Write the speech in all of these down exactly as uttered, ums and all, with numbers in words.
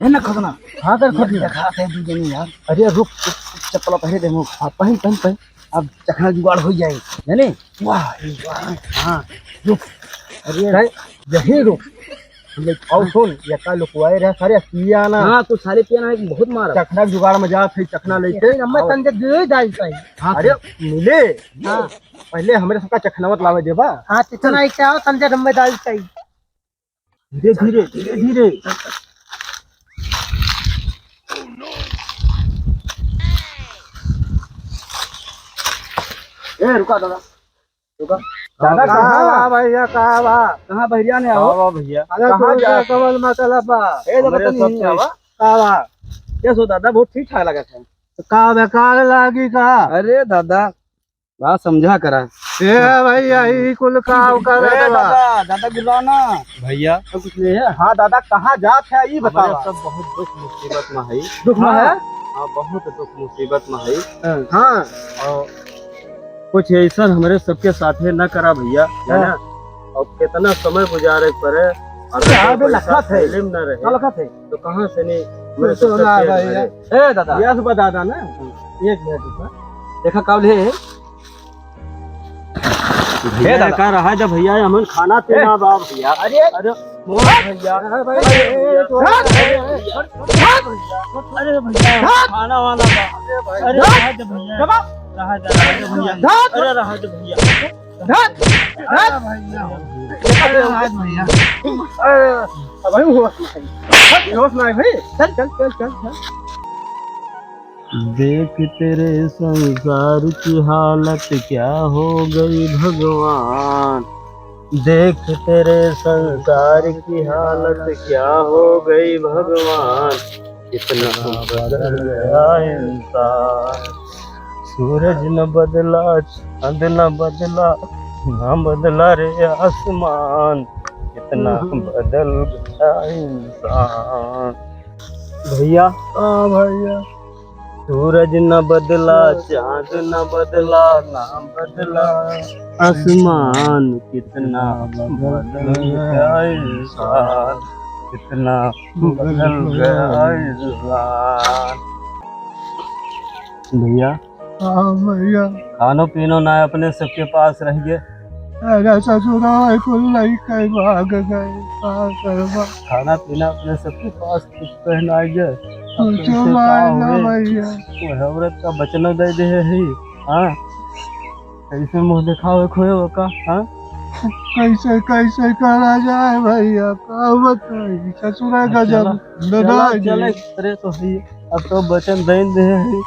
है ना खजना? हाँ, कर यार, खजना। देखा थे दू जने यार। अरे रुक, रुक, रुक, चप्पल पहले दे मुँह। हाँ, पहन, पहन, पहन। अब चखना जुगाड़ हो जाए, जाने? वाह, वाह। हाँ, रुक। अरे, यही रुक। हम लोग और सुन, ये का लुकवाए रहे सारे, पिया ना। हाँ, कुछ सारे पिया ना, एक बहुत मारा। चखना जुगाड़ में जा, फिर चखना लेके लेकिन हमें आओ। तंजे दे जाई पाई। हाँ, अरे, मिले। हाँ। पहले हमरे सबका चखना मत लावे देबा। हाँ, कितना ही चाहो, तंजे हमें डाल पाई। धीरे, धीरे, धीरे, धीरे। ए, रुका दादा, रुका। दादा, का कहाँ बा बा? भैया, का बा? कहाँ बहरिया ने आओ? का बा भैया? अरे, कहाँ तू जा? का कमल मतलब बा? ए, दादा, हमरे तनी सब आवा। का बा? कैसे हो दादा? बहुत ठीक ठाक लगा था। तो का बेकार लागी का? अरे दादा, बात समझा करा। ए भैया, ई कुल का, का ए बा? दादा, दादा गुलाना। भैया। तो कुछ ले है? हाँ दादा, कहाँ जात है, ई हमरे बतावा। सब बहुत दुख मुसीबत में है। दुख में हाँ। है? हाँ, बहुत दुख मुसीबत में है। हाँ। हाँ। और कुछ ऐसा हमरे सबके साथे न करा भैया, है हाँ। ना? और कितना समय गुजारे के पड़े, अगर हाँ, कोई बे, पैसा लखत है। थैली में न रहे, हाँ, लखत है। तो कहाँ से नहीं, हमरे तो सब ना चेन भाई, भरे। ए दादा। यस बा दादा ना, एक मिनट रुका। देखा का ले? भैया, ए दादा। का रहा जब भैया, हमन खाना पीना ए। बा भैया। अरे, अरे, मोर भैया। अरे भाई, अरे, ए, ए, ए, छोड़। अरे भैया, खाना वाना बा। अरे भाई, अरे रहा दे भैया। जवाब। रहा दे, रहा दे भैया। अरे रहा दे भैया। अरे भैया। अरे रहा दे भैया। अरे, अब भाई होश नहीं। होश नहीं भाई। चल, चल, चल, चल, चल। देख तेरे संसार की हालत क्या हो गई भगवान, देख तेरे संसार की हालत क्या हो गई भगवान, कितना बदल गया इंसान। सूरज न बदला, चांद न बदला, ना बदला रे आसमान, कितना बदल गया इंसान। भैया। हाँ भैया। सूरज न बदला, चांद न बदला, ना बदला आसमान, कितना बदल गया इंसान, कितना बदल गया इंसान। भैया। हाँ भैया। खानो पीनो ना अपने सबके पास रह गए। अरे ससुरा, कुल लइका भाग गए, का करबा? खाना पीना अपने सबके पास कुछ पहनाई गए। अब कुछ कैसे का मारना होए? भैया। वो औरत का बचनो दे दे है, हाँ? कैसे मुँह दिखावे खोए ओका, हाँ? कैसे, कैसे करा जाए भैया, का बताई? ससुरा का जब चला, चला, ददा जी। चला, अरे तो है, अब तो बचन दे दे है,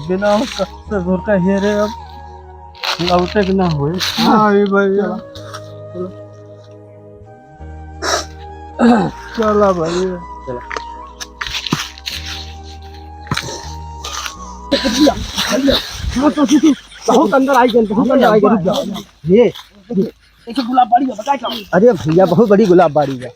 बिना उसका ससुर का हेरे अब लौटे के ना होए। हाँ, ये भैया। चला। चला भैया। चला। बहुत अंदर आई गए, बहुत अंदर आई गए। ये, ये। एक गुलाब बाड़ी है, बताए का? अरे भैया, बहुत बड़ी गुलाब बाड़ी है।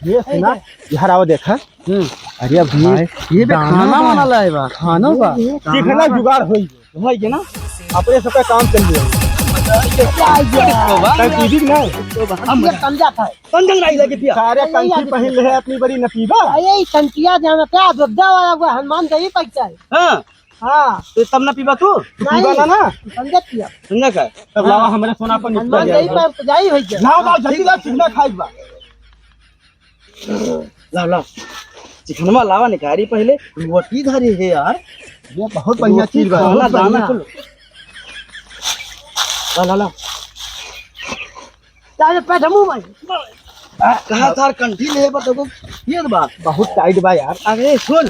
ये सुना, यहाँ आओ देखा। हम्म। अरे भाई, ये बे दाना खाना बा। वाला लाए बा। खाना बा। चिकना जुगाड़ होई। होई के ना, अपने सबका काम चल जाए। तो बा। तै पीबी कि ना? तो बा। हम ये समझा था। तंजन नहीं लगे पिया। सारे नहीं कंठी लगे। पहन ले है, अपनी बड़ी न पीबा। अरे, ये कंठिया जाना क्या? दुद्धा वाला वो हनुमान गई पैसा है। हाँ। हाँ। तो तब ना पीबा तू? तू पीबा नहीं, ना, ना? समझा पिया। समझा का? तब लावा, हाँ। हमरे सोना पर निकल हनुमान गई जाएगा। पर जाई होई गया। लाओ, लाओ, जल्दी लाओ, चिकना खाई बा। लाओ, लाओ। चिकनवा लावा निकारी पहले, रोटी धरी है यार। ये बहुत बढ़िया रोटी चीज बा। खाना बहुत दाना बढ़िया। कुल। ला, ला, ला। तारे पैठ मुंह में। कहा थार कंठी ले बा तो ये बा। बहुत टाइट बा यार। अरे सुन।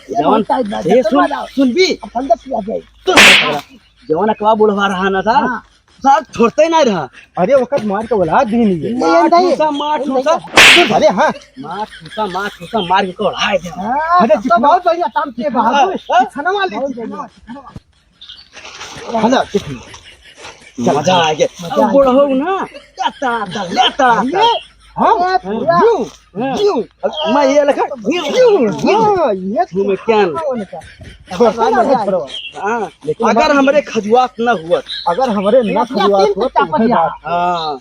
ये जवान, बहुत टाइट बा। ये जब सुन, तक सुन भी। अब ठंडा पिया जाए। सुन, जवान अकवा बुढ़वा रहा ना था। हाँ। साथ छोड़ते ही नहीं रहा। अरे, वक्त मार के औलाद भी नहीं है। नहीं, मार नहीं। ठूसा, मार नहीं, ठूसा। नहीं। अरे, हाँ। मार ठूसा, मार ठूसा, मार के उड़ाए दे। हाँ, अरे, तब तो चिकना बहुत बढ़िया काम किए बा। हाँ, हाँ। चिकनवा ले, बहुत चिकनवा, बढ़िया। चिकनवा। हाँ, चिकनवा। चल, मजा आ गया। मजा आ गया। अब बुढ़ऊ ना, लेता, लेता, लेता। अरे, हम? हाँ। यूं, हाँ। यूं। अब मैं ये लगा, यूं, यूं, यूं। हाँ, ये घूमे क्या? हाँ, उनका। छोड़ता ना है, छोड़ो। हाँ, लेकिन अगर हमारे खजुआत न हुआ, अगर हमारे ना खजुआत हुआ, तो वही बात। हाँ।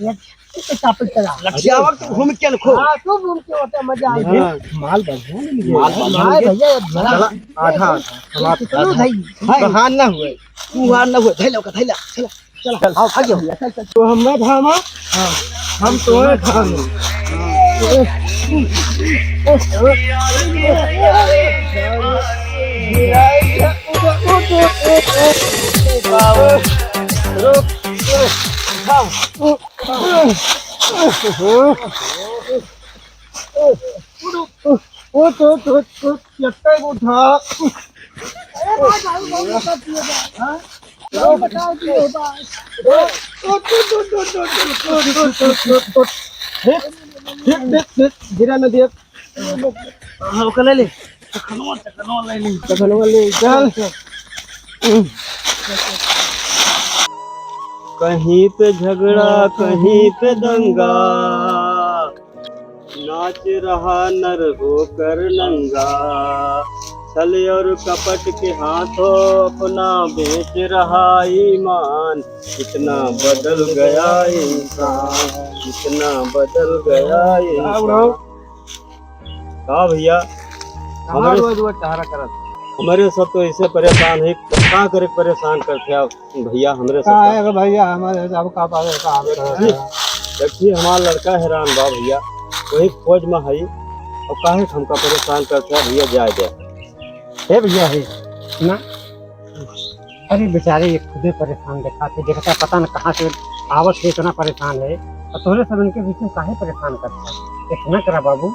तू तो चापल चला। लठियावा तो घूम के लखो। हाँ, तू घूम के होता मजा आई। हाँ। माल बढ़िया मिल गया। माल बढ़िया माल मिल गया। भैया, अब भरा। चला, आधा, आधा, समाप्त। कितना भाई? हार ना हुए। तू हार ना हुए। धैला का, धैला। चला, चला। चल, आओ, भाग जाओ। चल, चल। तो हम ना खामा, हाँ, हम तो है खामा। रुक, रुक, रुक, रुक। ओ, तो, तो, तो, यत्ते को उठा। अरे भाई, भाई, भाई, मत पिए जा। हाँ? तो बताओ, पिए बा। ओ, तो, तो, तो। ठीक, ठीक, ठीक, ठीक, गिरा न दिया। हाँ, ओके, ले ले। चखनवा, चखनवा ले ले। चखनवा ले, चल। कहीं पे झगड़ा, कहीं पे दंगा, नाच रहा नर होकर नंगा। छल और कपट के हाथों अपना बेच रहा ईमान। कितना बदल गया इंसान, कितना बदल गया इंसान। का भैया, कहाँ हमरे रोज रोज टहरा करत? हमरे सब तो ऐसे परेशान है, का करे परेशान करते आप भैया, हमरे सब का का? है भैया, हमरे सब का पावे, का हमरे सब का? देखिए, हमार लड़का हैरान बा भैया, वही खोज में है, और काहे हमका परेशान करते हैं भैया, जाए दे। हे भैया, हे, ना, अरे बेचारे ये खुदे परेशान देखात है, देखता पता न कहाँ से आवत है, इतना परेशान है। और तोहरे सब इनके बीच में काहे परेशान करता है? इतना करा बाबू,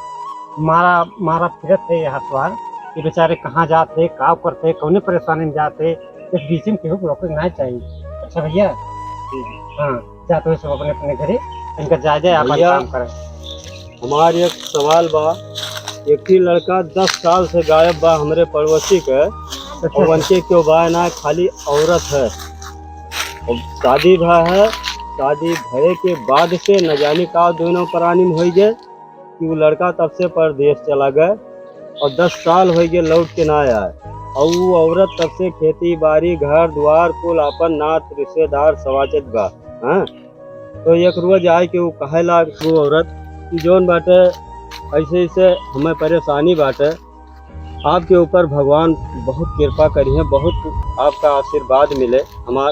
मारा, मारा फिरत है ये हथवार, ये बेचारे कहाँ जात है, का करते है, कौने परेशानी में जात है, इस बीच में केहू को रोके ना चाहिए। अच्छा भैया, हाँ, जा तो सब अपने अपने घरे, इनका जाए जाए, आपन भैया, काम करें। हमार एक सवाल बा, एक ही लड़का दस साल से गायब बा हमरे पड़ोसी के, अच्छा। और उनके क्यों बा ना, खाली औरत है। और शादी भा है, शादी भये के बाद से न जाने का दोनों प्राणी में होई गए कि वो लड़का तब से परदेश चला गए और दस साल होई गए लौट के ना आए। और वो औरत तब से खेती बाड़ी, घर द्वार, कुल आपन नात रिश्तेदार सवाचत बा। हाँ, तो एक रोज आए के वो कहे लाग, वो औरत, "जौन बाटे, ऐसे ऐसे हमें परेशानी बाटे, आपके ऊपर भगवान बहुत कृपा करी है, बहुत आपका आशीर्वाद मिले हमार,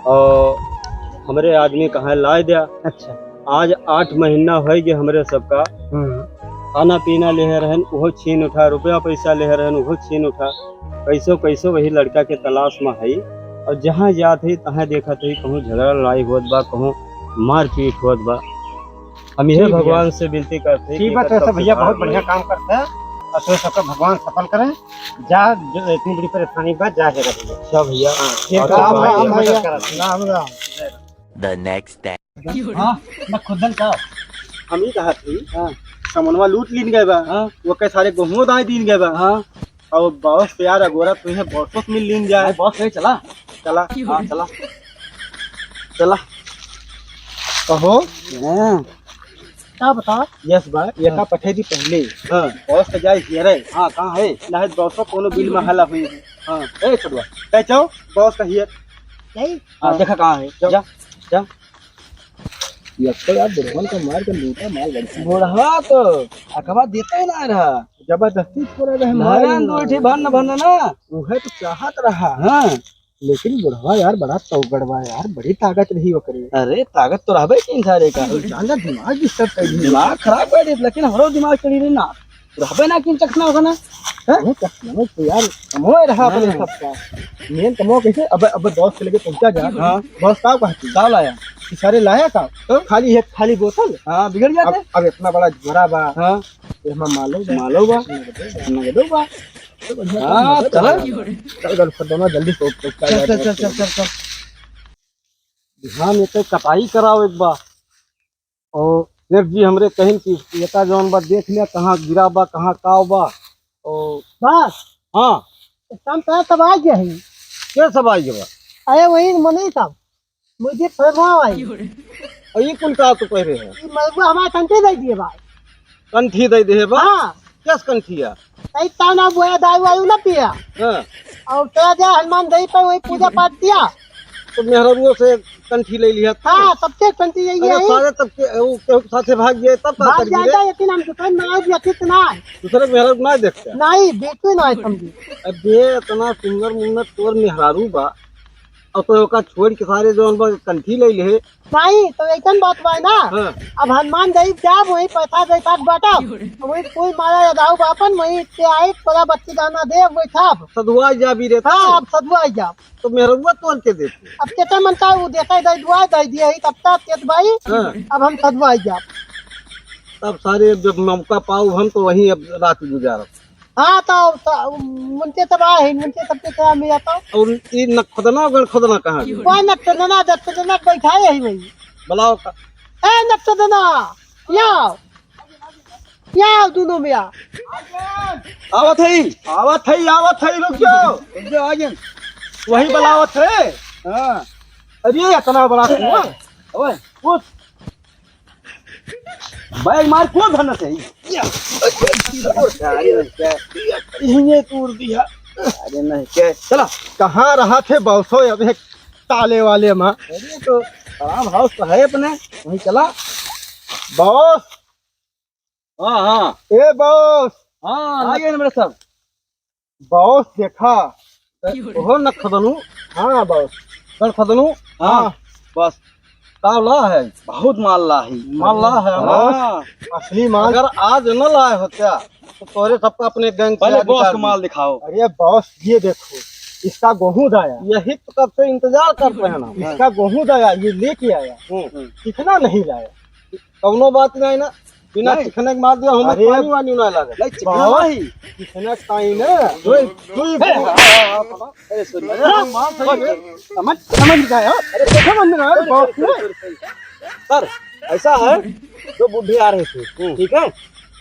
और हमरे आदमी कहाँ लाए दिया।" अच्छा। आज आठ महीना होई गए हमरे सबका। हम्म। खाना पीना लेहे रहन, उहो छीन उठा, रुपया पैसा लेहे रहन, उहो छीन उठा। कैसो कैसो वही लड़का के तलाश में हई। और जहाँ जात हई, तहाँ देखत हई, कहूँ झगड़ा लड़ाई होत बा, कहूँ मारपीट होत बा। हम यह ठीक भैया। भगवान से विनती करते हैं कि ठीक बात है, एकर सब सब भैया सुधार बहुत बढ़िया मिले। काम करते हैं। और तो सबका भगवान सफल करें। जा, जो इतनी बड़ी परेशानी बा, जा जगह भैया। अच्छा भैया। हाँ, फिर और काम सब राम, भैया। राम भैया। राम, राम। The next day. हाँ, मैं खुदन का। हम ही कहा थी, हाँ। समनवा लूट लीन गए बा। हाँ। वो के सारे गहुओ दाई दीन गए बा। हाँ। और बॉस पे यार अगोरा तो है, बॉसो से मिल लीन जाए। अरे बॉस, ले चला। चला। हाँ, चला। चला। कहो। हाँ। का बता? यस बा, ये का हाँ। पठे दी पहले। हाँ। बॉस का जाए हियरे। हाँ, कहाँ है? ना है बॉस का कोनो बिल में हला हुई है। हाँ। ए छोटवा, तै जाओ, बॉस का हियर। नहीं? हाँ, हाँ। देखा कहाँ है? जाओ। जा, जा। ये तो यार बुढ़वन का मार के लूटा माल बन गया। बुढ़वा तो अखबा देता ही ना रहा। जबरदस्ती थोड़ा रहे मार। भरन दो ठे भन्न भन्न ना। उहे तो चाहत रहा। हाँ। लेकिन बुढ़वा यार बड़ा तौगड़ बा यार, बड़ी ताकत रही ओकरे। अरे ताकत तो रहबे कहीं सारे का। अरे जान जा दिमाग disturb कर दी। दिमाग खराब कर दी, लेकिन हमरो दिमाग चली रही ना। रहबे ना किन चखना होगा ना। हैं? नहीं चखना तो यार कमोए रहा अपने हाँ। सबका। मेन कमो कैसे? अब, अब बॉस के लगे पहुंचा जा। हाँ। बॉस का कहती? का लाया? कि सारे लाया का? तो? खाली है, खाली बोतल। हाँ, बिगड़ जाते। अब, अब इतना बड़ा झोरा बा। हाँ। ये हमार मालो बा। मालो बा। नगदो बा। नगदो बा। तो बढ़िया हाँ, काम है, चला। चल, चल, चल, दोनों जल्दी से, से, चल, चल, चल, चल, चल, चल। बिहान एकर कटाई करावे के बा। और सेठ जी हमरे कहिन कि एका जौन बा देख लिया, कहाँ गिरा बा, कहाँ काव बा। और बस। हाँ। काम तो सब आ गया है। के सब आ गया बा? अरे वही मने सब। मुझे फरमा भाई। और ये कौन का तो कह रहे हैं? ये मलबा हमारे कंठी दे दिए भाई। कंठी दे दिए बा? हाँ। कस कंठिया? कई ताना बोया दारू वारू ना पिया। हाँ। और तेरा दिया हनुमान दही पर वही पूजा पाठ किया। तो मेहररुओ से कंठी ले लिया। हाँ, सबके कंठी यही अरे है। सारे तब के, वो केहू के साथे भाग गए, तब का भाग करिए रे? जाएगा, लेकिन हम दूसरे में आज व्यतीत ना है। दूसरे मेहररू ना देखते? नहीं, बिल्कुल ना है समझी। अबे, इतना सुंदर मुन्नर तोर मेहरारू बा, और तो ओका छोड़ के सारे जौन बा कंठी ले ले। नहीं, तो ऐसन बात बा ना। हाँ। अब हनुमान गरीब जाब, वहीं पैसा के साथ बांटब। वहीं कोई मारा या दाऊ बापन, वहीं से आए, थोड़ा बत्ती दाना दे, वही खाब। सधुआ जाबी रे हाँ, तू। अब सधुआ जाब। तो मेहररुआ तोड़ के देते। अब केते मन का वो देते, दे दुआ, दे दिए ही, तब तक तेत भाई। हाँ। अब हम सधुआ जाब। तब सारे जब मौका पाओ हम तो वहीं अब रात गुजारब। हाँ, तो, तो मुंचे तब आए हैं, मुंचे सबके क्या मिला तो? और ई नखदना, गणखदना कहाँ गए? कोई नखदना, दखदना बैठा है ही वही। बुलाओ का? ए, नखदना, या, या दोनों में आ। आवत है, आवत है, आवत है, रुक जाओ। रुक जाओ, आ गए। वही बुलावत है। हाँ। अरे, इतना बड़ा कुआं। ओए, उठ। बैग मार, कौन धन से? अरे, नहीं क्या? यही तोड़ दिया। अरे, नहीं क्या? चला। कहाँ रहा थे बॉसो, अबे ताले वाले माँ? अरे, तो आराम हाउस तो है अपने, वहीं चला। बॉस। हाँ, हाँ। ए बॉस। हाँ, आ गए ना मेरे साहब। बॉस देखा। ओहो नखदनू। हाँ बॉस। गणखदनू। हाँ। हाँ। बस। का ला है? बहुत माल ला है। माल ला है, बॉस। हाँ। असली माल। अगर आज न लाए होत्या, तो तोरे सबका अपने गैंग से पहले आज बॉस निकाल का दी। माल दिखाओ। अरे बॉस, ये देखो, इसका गोहूं दाया। यही तो कब से इंतजार कर रहे हैं ना। इसका गोहूं दाया, ये लेके आया। हम्म। कितना नहीं लाया। कौनो बात नहीं ना, बिना नहीं। चिखने के मार दिया, हमें अरे, पानी वानी ना लगे। नहीं, चिखना बहुत नहीं। चिखना टाइम है। दुई, दुई, हे, दुई। हाँ, हाँ, हाँ, हाँ। अरे, sorry। अरे, हाँ, मार सही है। समझ, समझ गए, हाँ? अरे, तो समझ में आया, sorry, बहुत sorry, नहीं। Sorry, sorry। सर, ऐसा है, जो बूढ़े आ रहे थे, हम्म। ठीक है?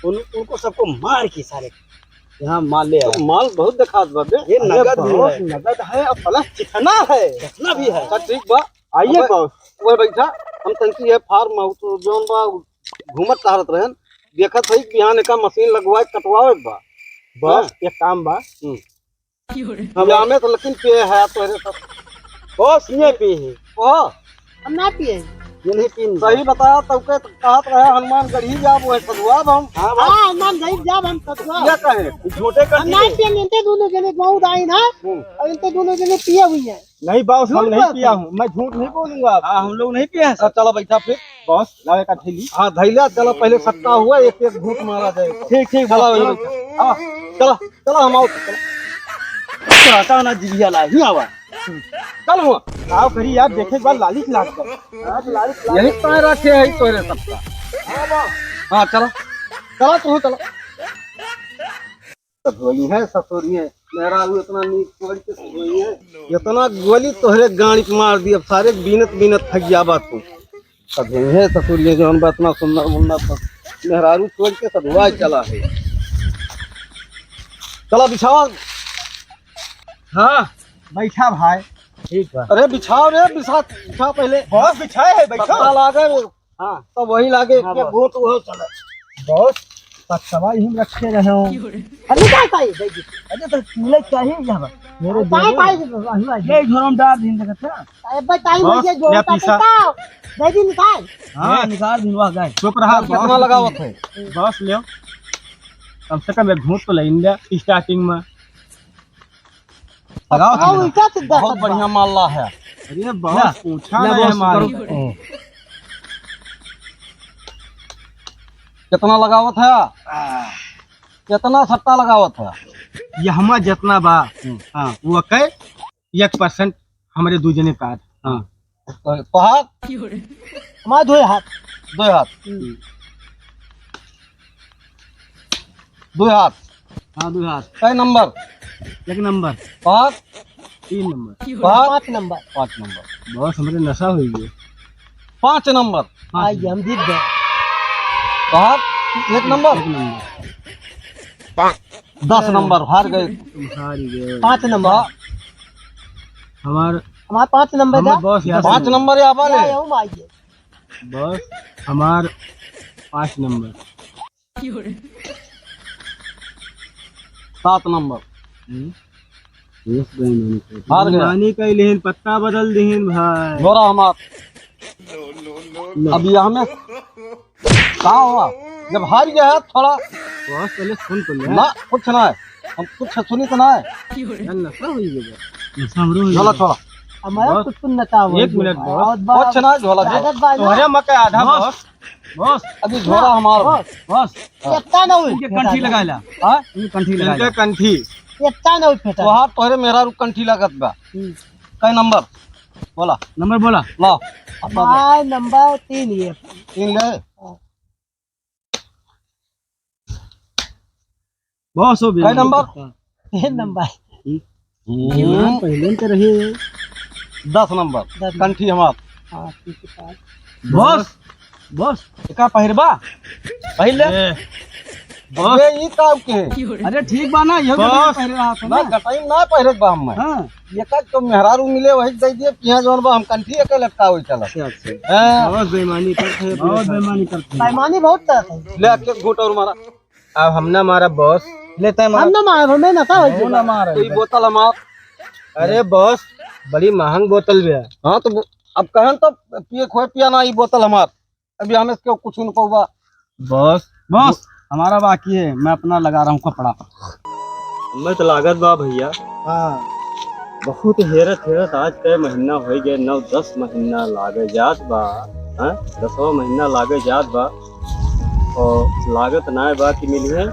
उन, उनको सबको मार के सारे यहाँ माल ले आया। तो माल बहुत दिखात बा बे। ये अरे, नगद भी बहुत है। नगद है और plus चिखना है। चिखना भी है। अच्छा, ठीक बा। आइए अब बॉस। वह बैठा, हम तनकी है फार्म हाउस, जौन बा, घूमत टहरत रहन, देखत हई कि बिहान एका मशीन लगवाए, कटवावे के बा। बॉस, हाँ। एक काम बा। हम्म। हम जामे तो लेकिन पिए है तोहरे सब। बॉस, ये पिए है। ओह। हम ना पिए। ये नहीं पीन। सही बताया, तब के कहत रहे हनुमान गढ़ी जाब, वह सधुआब हम। हाँ, बॉस। हाँ, हनुमान गढ़ी जाब, हम सधुआब। ये कहे, झूठे कर हम ना दिए। पिए, इनते दोनों जने बहुत आई ना, हम्म। और इनते दोनों जने पिए हुई हैं। नहीं बॉस, हम झूठ नहीं बात पिया है। हूँ, मैं झूठ नहीं बोलूंगा आपको। हाँ, हम लोग नहीं पिए हैं, सर। हाँ, चलो बैठा फिर। बॉस, लाओ एक थैली। हाँ, धैला, चलो पहले सट्टा हुआ, एक एक घूंट मारा जाए। ठीक, ठीक, चलो, बॉस, चलो। चलो। हाँ, चलो, चलो, हम आओ, चलो। चलो, चलो ना, जिभिया ला, ही आवा। चल हुआ। आओ करी यार, देखे एक बार लालिच लाग गए। आज लालिच लाग यही गए। तार रखे है तोरे सबका। हाँ, बॉस। हाँ, चलो। चलो, तू चलो। सधोई है ससुरिये, मेहरारू इतना नीक तोड़ के सधोई है। इतना गोली तोहरे गाड़ी पे मार दी, अब सारे बीनत बीनत थक गया बात तू। सधोई है ससुरिये, जौन बा इतना सुंदर मुन्ना सब मेहरारू तोड़ के सधुआ चला है। चला बिछावा। हाँ, बैठा भाई। ठीक बा। अरे बिछाओ रे, बिछा, बिछा पहले। बहुत बिछाए है, बैठो। पत्ता लागे वो। हाँ। तो वही लागे, हाँ, के बस। वोट वह चले। बॉस, पत्तवा यहीं रखे रहे हो। अरे, निकाल पाई, दे दी। अरे, तो तूने चाहिए यहाँ पर। मेरे पाई, दे दो। पाई, दे दो, अभी आ ये जाओ। झोरम डाल दिन देखत है। अरे, भाई, टाइम हो बॉस, गया, जो ले होता पीसा। देता, दे दी, निकाल। हाँ, ये। निकाल दिन, वाह, गाय। चुप रहा, बॉस। कितना लगावत है? बॉस, ले। कम से कम एक घूंट तो ले इंडिया starting में। लगाओ हाँ, तुम। उल्टा सीधा बहुत सब बढ़िया बात। माल ला है। अरे बहुत ना, पूछा ना नहीं बस है माल। करो। कितना लगावत है? कितना सट्टा लगावत है? ये हमार जितना बा, हम्म। हाँ, वो कहे एक percent हमरे दू जने का। हाँ। तो, तो हाथ? हमारे दो हाथ। दो हाथ। हम्म। दो हाथ। हाँ, दो हाथ। कै नंबर? एक नंबर। पाँच? तीन नंबर। पाँच? पाँच नंबर। पाँच नंबर। बॉस, हमरे नशा हो गया। पाँच नंबर। पाँच आइए, नंबर। हम जीत गए। पाँच? एक नंबर? एक नंबर। दस नंबर, हार गए। तुम हार ही गए। पाँच नंबर। हाँ। हमार हमार पाँच नंबर हमार का? बॉस यहाँ से पाँच नंबर यहाँ पर या, है। या, हम आइए। बॉस, हमार पाँच नंबर। सात नंबर। हम्म। बस बेईमानी कर। हार गया। बेईमानी कइ लिहिन, पत्ता बदल दिहिन भाई। झोरा हमार। लो। अब ये हमें का हुआ? जब हार गया है थोड़ा। बस पहले सुन तो ले। ना, कुछ ना है। हम कुछ सुनी तो ना है। यार, नशा हो गया। नशा हमरो हो गया। चलो, छोड़ा। हमारा बस। कुछ सुनना चाहो। एक मिनट, बस। और बस। कुछ ना, झोला दे। लागत बा ना। तोहरे मके आधा बस। बस। बस। अभी झोला हमार बस। बस। बस। इतना ना हुई। इनके कंठी लगाइला। हाँ? इनके कंठी लगाइला। इनके कंठी। इतना ना हुई फेटा। तोहार तोहरे मेहरारू कंठी लागत बा। हम्म। कै नंबर? बोला। नंबर बोला। ला। अपना दे। भाई, नंबर तीन ये। तीन ले। हाँ। बस हो गया। कै नंबर? तीन नंबर। हम्म। ये नाम पहले तो रही है। दस नंबर। दस नंबर। कंठी हमार। हाँ, ठीक है। बस, बस। एका पहिरबा? पहिर ले। ए, बस। ये ई का के? अरे ठीक बा ना, ये बस। पहिर रहा था ना, ना। गटाई ना पहिरत बा हम। हाँ। एका तो मेहरारू मिले, वही दे दिए, पिया जौन बा, हम कंठी एके लटकावे चला। अच्छा, अच्छा। हाँ। बहुत बेईमानी करते हैं, बहुत बेईमानी करते हैं। बेईमानी बहुत करते हैं। ले, एक घूंट और मारा। अब हम ना मारब बॉस। ले तय मार। हम ना मारब, हमें नशा हो गया। ना मार। तो ई बोतल हमार। अरे बॉस, बड़ी महंग बोतल भी है। हाँ तो बो-, अब कहन तो पिए खोए पिया ना, ई बोतल हमार। अभी हम इसके कुछ न पौबा। बॉस। बॉस, हमारा बाकी है, मैं अपना लगा रहा हूँ कपड़ा। मैं तो लागत बा भैया। हाँ। बहुत हेरत हेरत आज कै महीना होइ गए, नौ दस महीना लागे जात बा, हाँ? दसवाँ महीना लागे जात बा। और लागत नाय बा कि मिलिहे।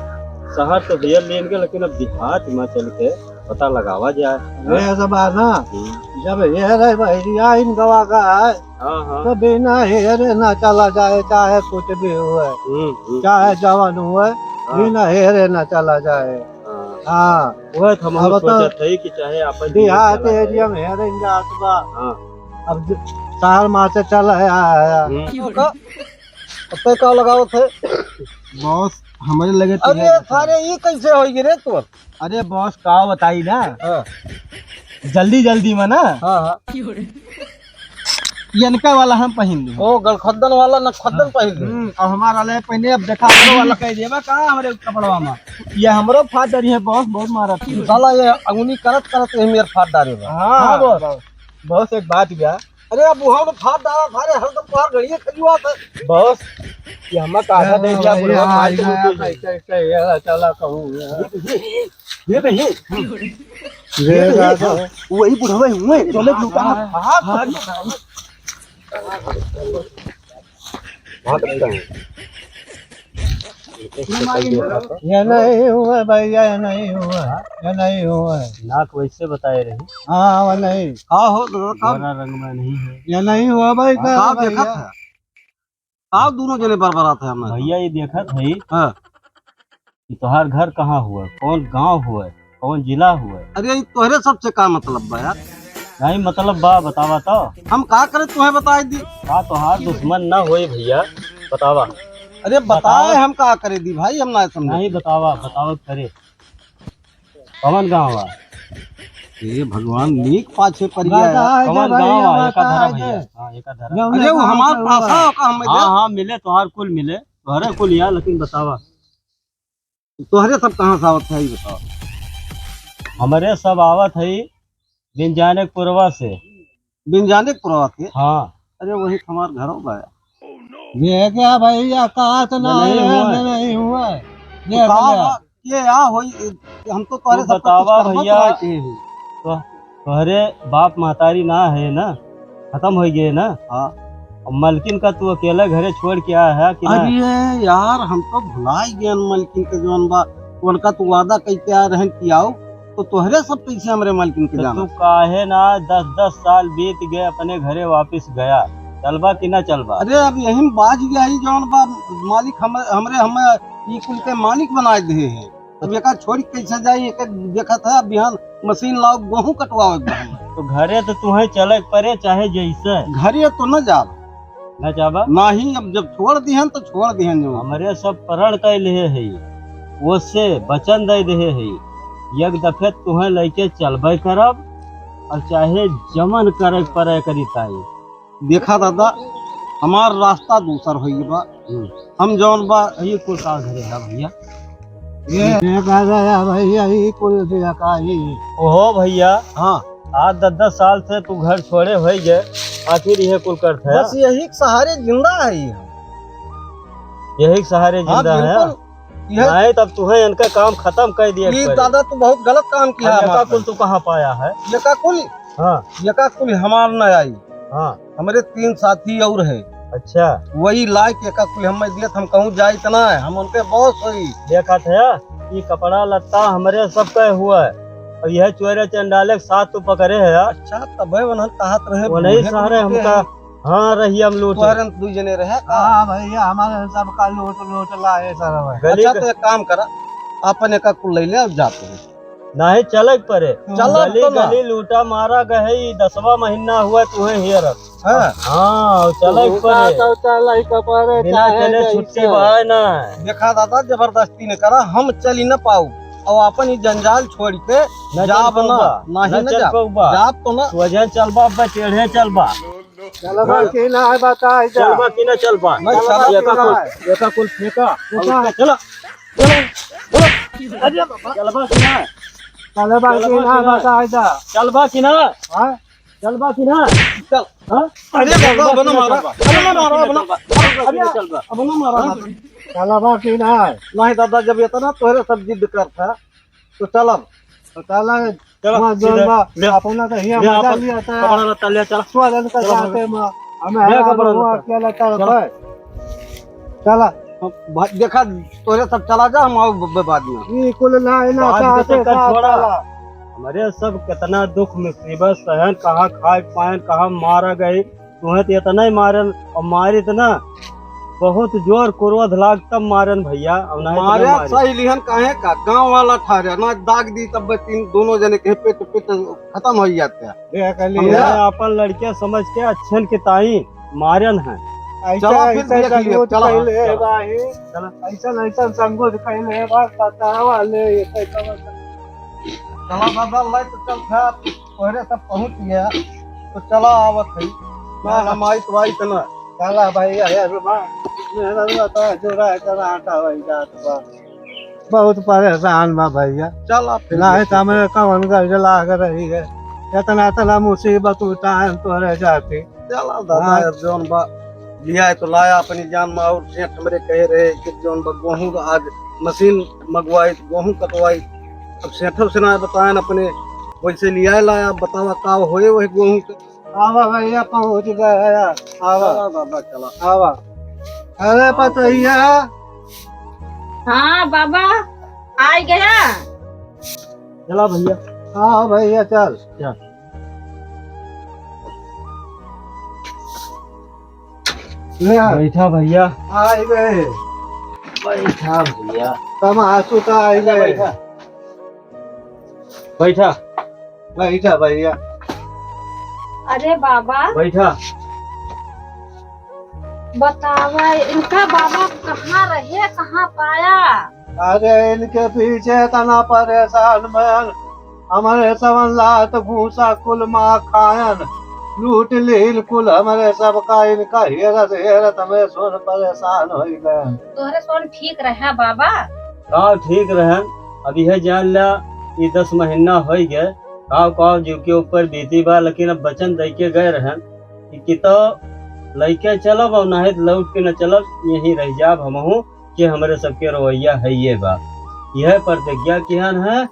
शहर तो हेर लेन के, लेकिन अब देहात में चल के पता लगावा जाए, हाँ? ये सब बा ना, हम्म। जब हेरे भैया इन गवा का है, हाँ, हाँ। तो बिना हेरे ना चला जाए, चाहे कुछ भी हुए, हम्म, हम्म। चाहे जवन हुए, हाँ। बिना हेरे ना चला जाए। हाँ। हाँ। वह तो हम अब तो सोचत हई कि चाहे आपन देहात जीवन चला जाए। एरिया में हेरे जात बा। हाँ। अब ज-, शहर में से चल है, आया, आया। हम्म। तो का, अब तो का लगावत है? बॉस, हमारे लगे तो अरे है। सारे, ये कैसे होई रे तू? अरे बॉस, का बताई ना? हाँ। जल्दी जल्दी में ना। हाँ, हाँ। यनका वाला हम पहिन ली। ओ, गलखद्दन वाला नखद्दन पहिन ली। हम्म, अब हमारा ले पहिने, अब देखा हमरो वाला कह देबा का हमरे कपड़वा में। ये हमरो फाट डरी है बॉस, बहुत मारा थी। साला ये अंगुली करत करत ये मेर फाट डारे बा। हाँ, हाँ, बॉस। बॉस। बॉस, एक बात बा। अरे, अब वहाँ में फाट डाला था रे, हरदम तोहार गड़िए खजुआ था। बॉस, ये हमें काढ़ा दे दिया, बुढ़वा भाई को। कैसे, कैसे, ये चला कहूँ। ये तो, ये, ये, ये तो, ये। ये दादा। वही बुढ़वा है, वही, चले लूटा। हाँ, हाँ, हाँ। ये नहीं हुआ भैया, ये नहीं हुआ, ये नहीं हुआ। नाक वैसे बताए रही। हाँ, वो नहीं। का हो, दादा, का? गोरा रंग में नहीं है। ये नहीं हुआ भाई, का का भैया? देखत है? का दोनों जने बरबरात है हमारे? भैया, ये देखत है। हाँ। कि तोहार घर कहाँ हुआ, कौन गाँव हुआ, कौन जिला हुआ? अरे, ई तोहरे सबसे का मतलब बा यार? नहीं, मतलब बा, बतावा तो। हम का करे, तुम्हें बताए दी? का तोहार दुश्मन ना होए भैया, बतावा। अरे, बताए बतावा। हम का करे दी भाई, हम ना समझे। नहीं, बतावा, बतावा करे। कवन गाँव है? हे भगवान, नीक पाछे पड़ गया यार। कवन गाँव है? एका धरा भैया। हाँ, एका धरा। अरे, वो हमार पासा हो का, हम हाँ, हाँ, मिले, तोहार कुल मिले, तोहरे कुल यार, लेकिन बतावा। तोहरे सब कहाँ से आवत है, ई बताओ। हमरे सब आवत है बिन जाने के पुरवा से। बिन जाने के पुरवा से? हाँ। अरे वही हमार घरों बा। ये क्या भैया, कहा तो ना ये नहीं है, हुआ। ये नहीं हुआ। ये तो का क्या? बा-, ये या होई, हम तो तोहरे तू सब कुछ बतावा करबत भैया। रहते हैं। तो तोहरे बाप महतारी ना है ना, खत्म हो गए ना। हाँ। अब मलकिन का तू अकेले घरे छोड़ के आया है कि ना? अरे यार, हम तो भुलाई गए मलकिन के जौन बा, उनका तू वादा कइके आ रहन कि आओ, तो तोहरे सब कैसे हमरे मलकिन के तो जाना? तू काहे ना दस दस साल बीत गए, अपने घरे वापस गया, चलबा कि ना चलबा? अरे अब यही बाज गया ही जौन बा, मालिक हम, हमरे, हमें ई कुल के मालिक बनाए दे हैं। अब एका छोड़ के कैसे जाई, एके देखत है, अब बिहान मशीन लाओ, गेहूं कटवावे के बा हमें। तो घरे तो तुहे चले के परे, चाहे जैसे। घरे तो न जाब। न जाबा? नहीं, अब जब छोड़ दिहन तो छोड़ दिहन जो। हमरे सब प्रण कइ लेहे है, ओसे वचन दे देहे है, एक दफे तुहे लेके चलबे करब, और चाहे जमन करे के परे करी ताई। देखा दादा, हमार रास्ता दूसर होइ बा। हम्म। हम जौन बा, ये कुल का घरे है भैया? ये, ये कह रहा है भैया, ये कुल दिया का ही। ओहो भैया, हाँ। आज दस दस साल से तू घर छोड़े होई गए, आखिर यह कुल करत है? बस यही के सहारे जिंदा है ये हम। यही के सहारे हाँ, जिंदा है? बिल्कुल। यह नहीं, तब तुहें इनका काम खत्म कर दिए ये पड़े। दादा, तू बहुत गलत काम किया अब ये का हमारे कुल साथ। तू कहाँ पाया है? ये का कुल? हाँ। ये का कुल हमार न आई। हाँ। हमरे तीन साथी और है। अच्छा। वही लाए के का कुल हमें दिए, हम कहूँ जाइत ना है, हम उनके बॉस होई। देखत है, ये कपड़ा लत्ता हमरे सब का हुआ है, और यह चोरे चंडाले के साथ तू पकड़े है यार। अच्छा, तबे उन्हन कहत रहे, वो नहीं बूढ़े सारे लोग के हमका हैं। हाँ, रही हम लूटे। तोहरे दू जने रहे का? हाँ भैया, हमारे सबका लूट, लूट लाए सर। गली अच्छा, ग- तो एक काम करा, अपन एक कुल ले ले और जाते हैं। नहीं, चले के परे। चलब गली, तो ना। गली लूटा मारा गए, ई दसवां महीना हुआ तुहे हियर। हाँ। हाँ, चले के परे। तो चले के परे, बिना चाहे चले जैसे। छुट्टी भाई ना। देखा दादा, जबरदस्ती न करा, हम चली न पाऊ। और अपन ई जंजाल छोड़ के न चल जाब ना, पउबा, नहीं न न चल जाब। पउबा। जाब तो ना। सोझे चलबा, अब टेढ़े चलबा। चलबा हाँ। कि ना, बताई जा। चलबा कि ना चलबा? नहीं, चलबा एका कि ना? कुल, एका कुल फेंका। फेंका। चला, चला, चला। अरे बाबा। चलबा कि ना? चलबा कि चलबा ना, कि ना? बताई जा। चलबा कि ना? हाँ? चलबा कि ना? चल। हाँ? अरे बाबा, अब ना मारा। चलबा। अब ना मारा, अब ना। चलबा। अरे, चलबा। अब ना मारा। हाँ? चलबा कि ना? नहीं दादा, जब इतना तोहरे सब जिद करता, तो चलब। तो चला, चला, वहाँ सीधे, जौन बा, ले, अपना तो हियाँ ले, मजा अपन लिया था। कपड़ा लत्ता ले, चला। तू आदमी का चला, साथे में, हमें ले, हरा कपड़ा हुआ, लत्ता। क्या लगता है, चला। होता है? चला। हम भा-, देखा, तोरे सब चला जा, हम आओ ब-, ब-, बाद में। ई कुल ना, ना, बाद में साथे तो कर साथ छोड़ा। चला। हमरे सब कितना दुख मुसीबत सहन, कहाँ खाए पाएन, कहाँ मारा गए, तुहें तो इतना ही मारन, और मारित ना, बहुत जोर क्रोध लाग तब मारन भैया, और नहीं तो मारे ना मारित। सही लिहन काहे का, गाँव वाला ठारे ना दाग दी तब तीन दोनों जने के पेट, पेट खत्म हो जाते हैं। देख लिया। हमने अपन लड़के समझ के अच्छन के ताई मारन है। ऐसा, चला फिर ऐसा देख लिया, संगोध चला। कैले है भाई। चला। ऐसा, ऐसा संगोध कैले है भाई, बतावा ले, ये कैसा, कैसा। चला दादा, ले तो चल था। तोहरे सब पहुँच गया, तो चला आवत है। ना, हम आइत वाइत ना। चला भाई, अरे रुमा, मेहनत में तो जोरा है, चला आटा वही जात बा। बहुत परेशान बा भैया। चला फिर ना है, देखते तो हमें कौन गरज लाग रही है, इतना, इतना मुसीबत उठा है तोहरे जाती। चला दादा, हाँ। अब जौन बा, लिया है तो लाया अपनी जान में, और सेठ हमरे कहे रहे कि जौन बा, गोहूँ आज मशीन मंगवाई, गोहूँ कटवाई। अब सेठो से ना बताएन अपने, वैसे लिया लाया, बतावा का होए वही गोहूँ के। आवा भैया, पहुँच गया। आवा। चला बाबा, चला। आवा। अरे पतैया। हाँ बाबा, आ गया। चला भैया। हाँ भैया, चल। चल। ले आ। बैठा भैया। आ गए। बैठा भैया। तमाशू का आ आजा, गए। बैठा। बैठा। बैठा भैया। अरे बाबा। बैठा। बतावा, इनका बाबा कहाँ रहे, कहाँ पाया? अरे इनके पीछे तना परेशान भयन, हमरे सवन लात भूसा कुल माँ खायन, लूट लीन कुल हमरे सबका, इनका हेरत हेरत हमें सोन परेशान होइ गयन। तोहरे सोन ठीक रहा बाबा? का ठीक रहन, अब यह जान ला, ई दस महीना होइ गए, काव काव जीव के ऊपर बीती बा, लेकिन अब वचन दइ के गए रहन कि, कि तो लइके चलब और नाहीं तो लौट के न चलब, यहीं रह जाब हमहू, कि हमरे सबके रवैया है ये बा। यह प्रतिज्ञा किहन है,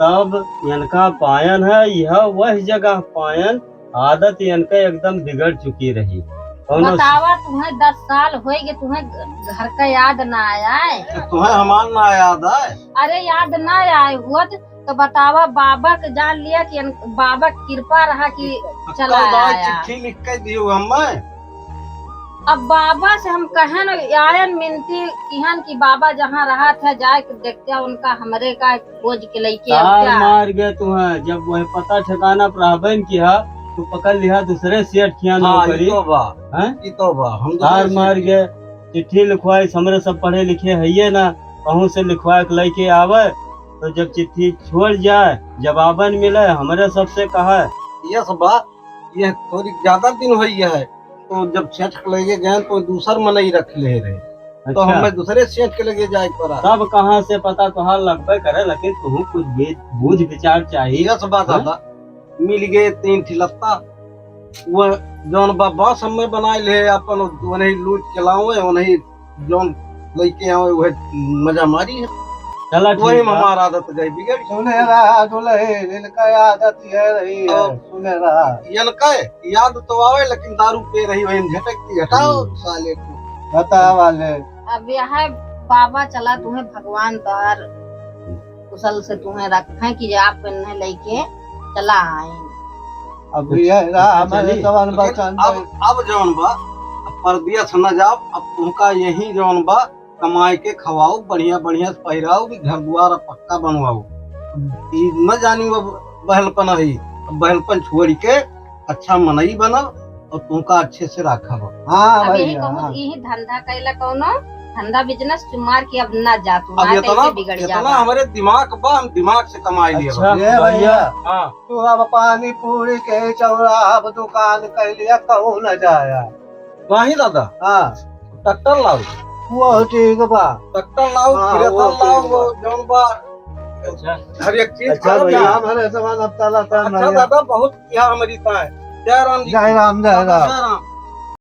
तब इनका पायन है, यह वह जगह पायन, आदत इनका एकदम बिगड़ चुकी रही। कौनो बतावा, तुम्हें दस साल होइगे, तुम्हें घर का याद ना आया है? तुम्हें हमार ना याद आए? अरे, याद ना आए हुआ तो तो बतावा, बाबा के जान लिया कि अन-, बाबा के कृपा रहा कि चला कल दाई आया। चिट्ठी लिख के दियो हमें। अब बाबा से हम कहन, आयन मिनती किहन कि बाबा जहाँ रहत है, जाए के देखते हैं उनका, हमरे का खोज के लइके तार अउते हैं। मार गए तुहें, जब वह पता ठिकाना पर रहबे न किहा, तू पकड़ लिहा दूसरे सेठ किहा हाँ, नौकरी। ई तो बा। हैं? ई तो बा। हम दूसरे तार सेठ मार गए, चिट्ठी लिखवाई, हमरे सब पढ़े लिखे हइये ना, कहूँ से लिखवा के लइके आवे। तो जब चिट्ठी छोड़ जाए, जवाबन मिले, हमरे सबसे कहा। ये सब बात, ये थोड़ी ज्यादा दिन होई है, तो जब सेठ के लगे गए तो दूसर मनई रख ले रहे। तो अच्छा। हमें दूसरे सेठ के लगे जाए के पड़ा। तब कहाँ से पता तोहार लगबे करे, लेकिन तुहू कुछ बे-, बूझ विचार चाहिए। यस बात हाँ? दादा, मिल गए तीन ठे लत्ता, वो जौन बा बस हमें बनाए ले अपन, वही लूट के लावे, वही जौन लइके आवे, वही मजा मारी है। चला वही ठीक में बा। हमार आदत गई बिगड़। सुने रहा दुल्हन, इनका आदत ये रही है। और सुने रहा। इनका याद तो आवे, लेकिन दारू पे रही, वही झटकती, हटाओ हम्म। साले को। हटा वाले। अब यह है बाबा, चला तुम्हें भगवान तोहार कुशल से तुम्हें रखें कि आप इन्हें लेके चला आए। अब ये रहा अच्छा, हमारे चली। जवान लेकिन बच्चन अब, भाई। अब जौन बा, अब परदेस न जाओ, अब तुमका यही जौन बा, कमाए के खवाओ, बढ़िया बढ़िया से पहिराओ, कि घर दुआर अब पक्का बनवाओ। ई न जानी वो बहलपन है, अब बहलपन छोड़ के अच्छा मनई बनब और तुमका अच्छे से राखब। हाँ अब यही भैया, कहूँ, हाँ। यही धंधा कैला कौनो धंधा बिजनेस चुमार के अब ना जा तू, अब ना इतना, तैसे बिगड़ इतना जाबा। हमारे दिमाग बा, हम दिमाग से कमाई लिए अच्छा, बा। ये भैया, भैया। हाँ। तू अब पानी पूरी के चौराहा अब दुकान कैलिया, कहूँ न जाया। नहीं दादा। हाँ। ट्रैक्टर लाओ। वो ठीक बा। ट्रैक्टर लाओ, हाँ, थ्रेसर वो लाओ, ठीक बा। वो जौन बा, अच्छा। हर एक चीज अच्छा खराब भैया। है। हम हरे समान अब ताला ताला अच्छा नहीं है। दादा, बहुत किया हमारी ताए। जय राम जी जय की। राम, जय दादा राम। जय राम।